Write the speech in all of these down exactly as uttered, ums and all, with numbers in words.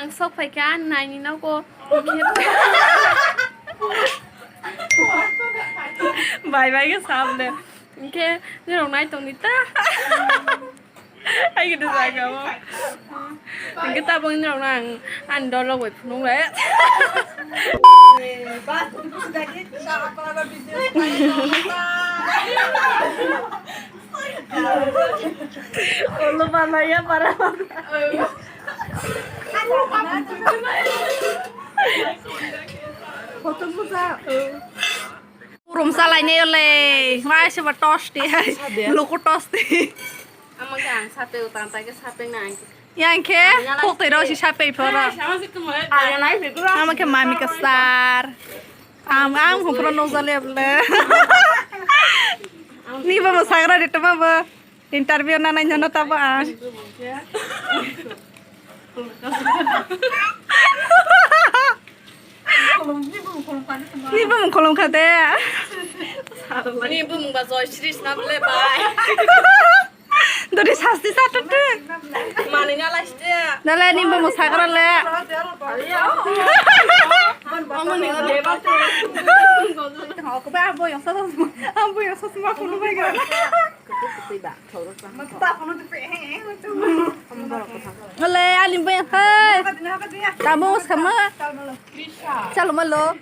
Sok phaikha ani naini nogo. Bai bai khe sam de. Hinkhe norok nai tongdi ta. Hai khe jaga o. Hinkhe tabuk norok nang ani dolok bai phunuk lai. Olo bana ya para. Photo buja. Purum salai ne ole. Wai se ba tosti. Loko tosti. Ama ke ang sape utan ta ke sape na ang. Yang khe, khok tei rok si sape phora. Ama khe mami ka star. Ang, ang phung phora nokjale ble. Ni ba mo sagra de tama ba. Interview na nai nyono tabo ang. Ni bumung kolom kha de. Ni bumung ba Joy Sri sna ble bai. Dori sasti sa tute. Mani na laste. Dale ni bumung sagra le. Omo ni le ba. Ko ba bo yang sa, bo yang sa ma ko bai ga. Ole, ani bai, hey. Tamo sama. Chalo malo.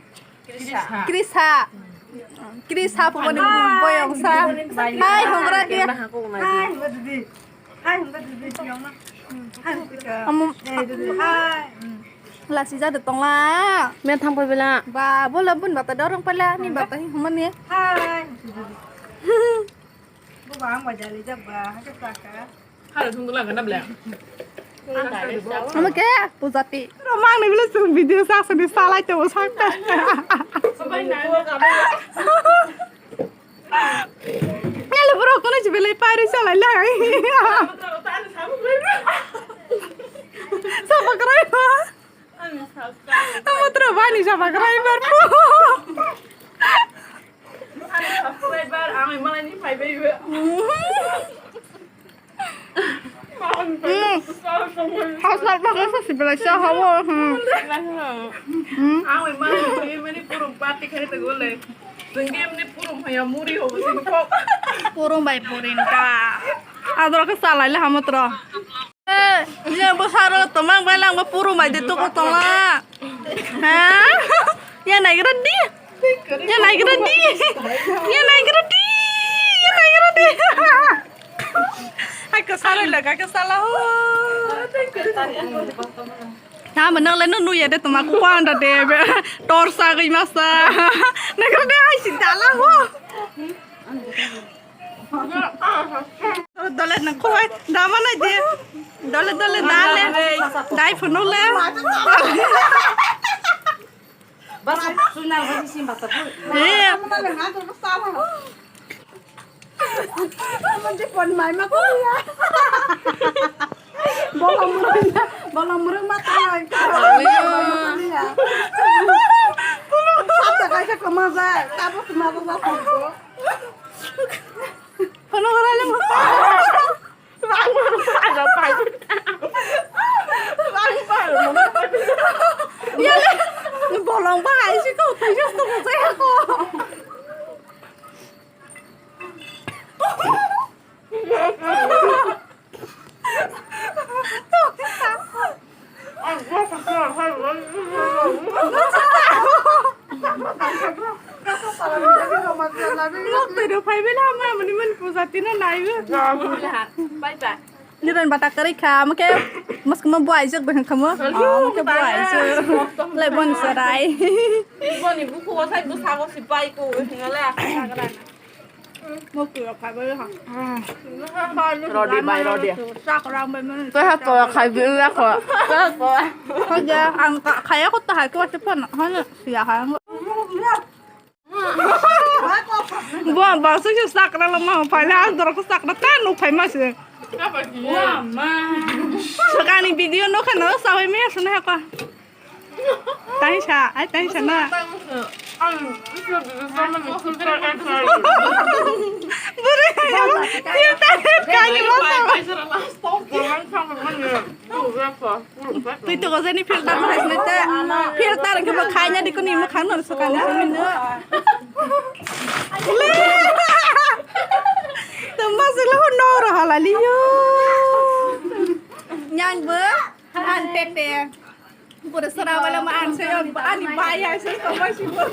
Krisa. Krisa pumani boyong sa. Hai, hongra dia. Amu. Lasi jadu tongla. Men thang pai bela. Ba, bola bun bata dorong pala ni bata hi humani. Hai. Buba ang ba jali jak ba, ha ke saka. Halo thung dula gana bla. Ama ke pujati. Romang ni bile sung video sa suni salai te bo sakta. Ngale bro kono ji bile pari salai lai. Sapa krai ba? Amo tro bani sapa krai bar pu. Ani subscriber ang malai ni phai bai. Hmm. Hausa pa kasa si belai sa hawo. Hmm. Hmm. Ang malai ni mani purum party khai ta gole. Tengge mani purum haya muri ho sini kok. Purum bai purin ka. Adro ka salai le hamotro. Eh, ya bo saro tomang bai lang bo puru mai de tuko tongla. Ha? Ya nai gra di. Ya nai gra di. Ya nai gra di. Ya nai gra di. Ai ko saro la ka ka sala ho. Na ma nang le no nu ya de toma ko panda de. Tor sa gui masa. Nai gra de ai si dala ho. Dole nang khowai dama nai de. Dole dole dale. Dai phunuk le. Bas, sunar bas sim bas. Eh. Manje pon mai ma ko ya. Bola murung, bola murung ma ta. Sab ta kaisa koma ja, tabo koma ja. Kono gora le mo. Rang ma rang pa da pa. Rang pa mo. Ya le. Bolong ba ai si ko, tai just to mo sai ko. Rok twi rok phai bai na, ma mani mani puja tino naiwi. Bye bye. Niran bata kwrwi kha, omo khe mwskangma bo aijak bai kha mo. Omo khe bo aijak. Lai boni sarai. Boni bukhugo sai bwsago si bai ko hinga le. Rodi bai rodi. Tei ha to khai bi ya ko. Hoja ang ka khaya ko ta hai ko te pan. Hana siya ha. Bo ba su su sakra lo ma phai la dor ko sakra ta no phai ma se. Sakani video no khano sawai me suna ha ko. Taisa, ai taisa na. Bwrwi hai abo filter kani masa. Twi to gojani filter bo hai sinai ta. Filter ke bo khaina di kuni mo khang no so kani sini no. Le. To masuk lo no ro halali yo. Nyang bo. An pepe. Bwrwi sora wala ma an se ani bai ai se to ma si bo.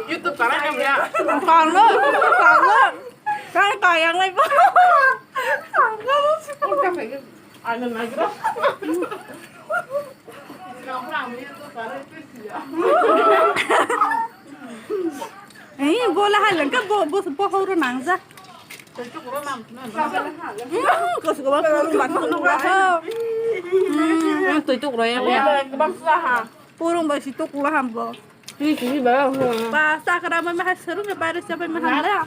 YouTube para kam ya. Kang no, kang no. Kang kayang lai ba. Ano nagra. Eh, bola haleng ka bo bo bo horo nangja. Hmm, kos ko ba purung ba purung ba ho. Hmm, tui tuk ro ya. Purung ba si tuk la ham bo. Tui si ba ho. Ba sakra ma ma serung ke bare sa ba ma ham la.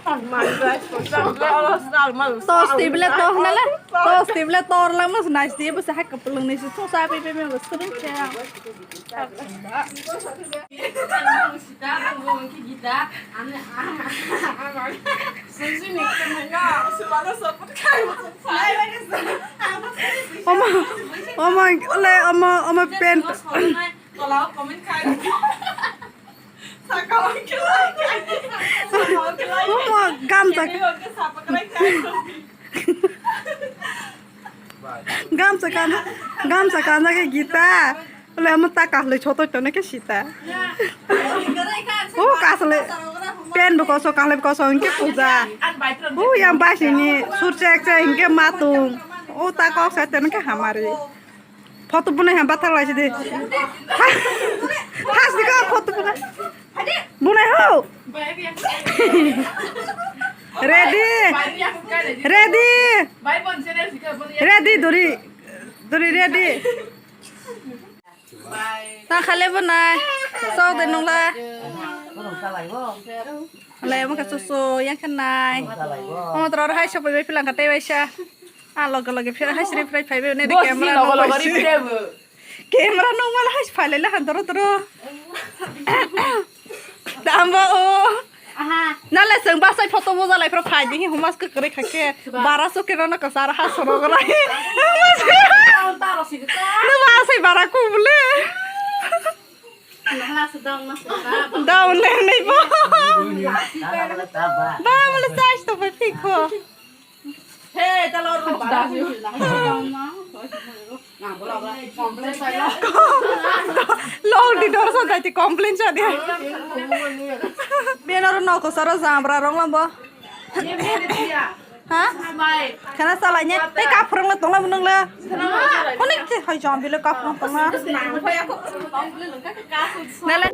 Tos tibla to na la. Tos tibla tor la mas nais di ba sa hak pelung ni si to sa pe pe me serung ke. Omo, omo, ole, omo, omo pant. Omo gamsa. Gamsa kan, gamsa kan ke Gita. Ole amo ta kahlai chotoi tone ke sita. O kahle pen bo koso kahle koso hingke puja. O yang bai sini sur chek chek hingke matung. O ta kok sa tene ke hamari. Photo bunai ham bathang lai sidi. Has dika photo bunai. Bunai ho. Ready. Ready. Ready duri. Duri ready. Ta khale bo nai. Sok de nungla. Khale mo ka so so yang khan nai. Mo tro hai so bai pilang ka te bai sa. A loge loge phira hai sri phrai phai be ne de camera no bai. Camera no mal hai phai le han tro tro. Damba o. Aha. Nale seng basai photo boja lai phra phai di humas ke kre khake. Bara so ke rana kasar ha soro gra. Taro si ta. Na basai bara ko bule. Nahla se dong na se ba. Dong le nei bo. Ba bole sai to pe phiko. Hey, ta lo ro ba. Lo di dor so dai ti complain sa dia. Beno ro no ko saro jambra rong lambo. Ha? Khana salai ne. Tei kaphurung le tongla munung le. Onek te hai jambi le kaphurung tongla. Nala.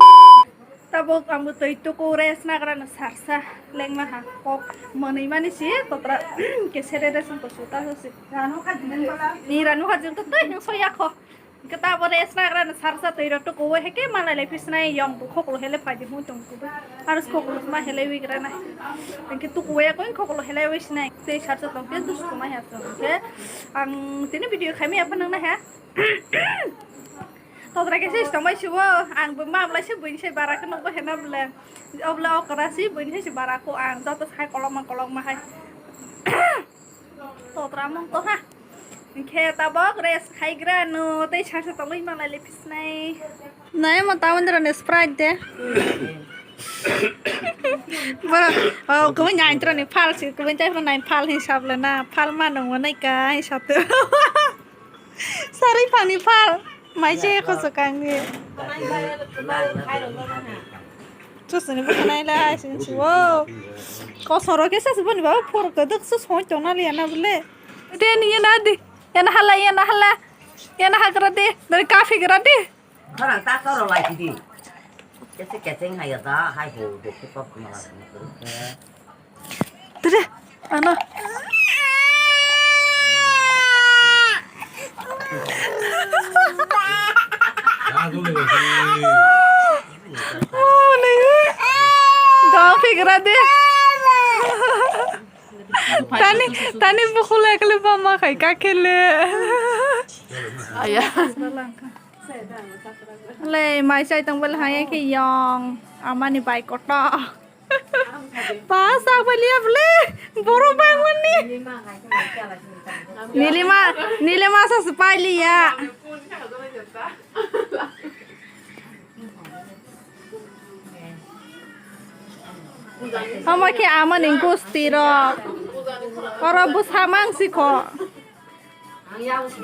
Tabuk ang bo twi tuku rest nagra no sarsa lengma ha kok manwi mani si totra ke sere de song to suta so si. Ni ranu kha jil to twi so yakho. Kata bo rest nagra no sarsa twi ro tuku we heke malai le pisnai yong bu khoklo hele phai di hu tong ku. Aro khoklo ma hele wi gra nai. Ke tuku we ko khoklo hele wi sinai. Tei sarsa tong ke dus ko ma ya so. Ke ang tini video khai mi apa nang na ha. Todra ke sis tongbai sibo, ang bo ma blai se buini se bara ke nokbo hena bole. Obla okra si buini se bara ko ang joto sai kolokma kolokma hai. Todra mong to ha. Khe tabok rest khaigra no tei sarsa tongwi malai le pisnai. Nai mo tawon dro ne Sprite de. Boro, oh, kubui nai tro ni phal si, kubui tai phro nai phal hisab le na, phal ma nung mo nai ka hisab te. Sari phani phal, mai se ko so kang ni. Chusni bo nai la, sin si wo. Ko soro ke sa si boni ba, phor ko duk su soi to na liya na bole. Te ni na di, ya na hala, ya na hala, ya na ha gra di, dari kafi gra di. Khorang ta choro lai sidi. Kese kese ngai ya da, hai ho, ho, ho, ho, ho, ho, ho. Tere, ano. Oh, nei. Dong figra de. Tani, tani bukule kale bama khai ka khele. Aya. Le, mai chai tong bele haya ke yong. Amani bai koto. Pas apa liya bele? Boro bangmani. Nilima, nilima sa sepai liya. Omo khe amani gusti rok. Oro bwsa mang sikho.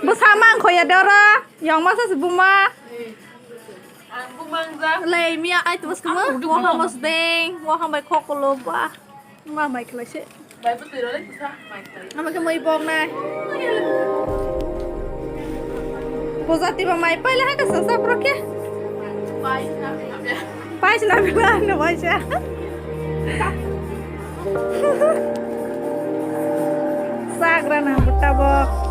Bwsa mang khoya doro. Yong masa se buma. Lei miya ai tu bwsa mo. Waham bwsa deng. Waham bai khokolo ba. Ma mai khlai se. Ama khe mui bok nai. Puja tiba mai paila ha ka sasa pro khe. Paisa na bila no paisa. Sagra na buta bok.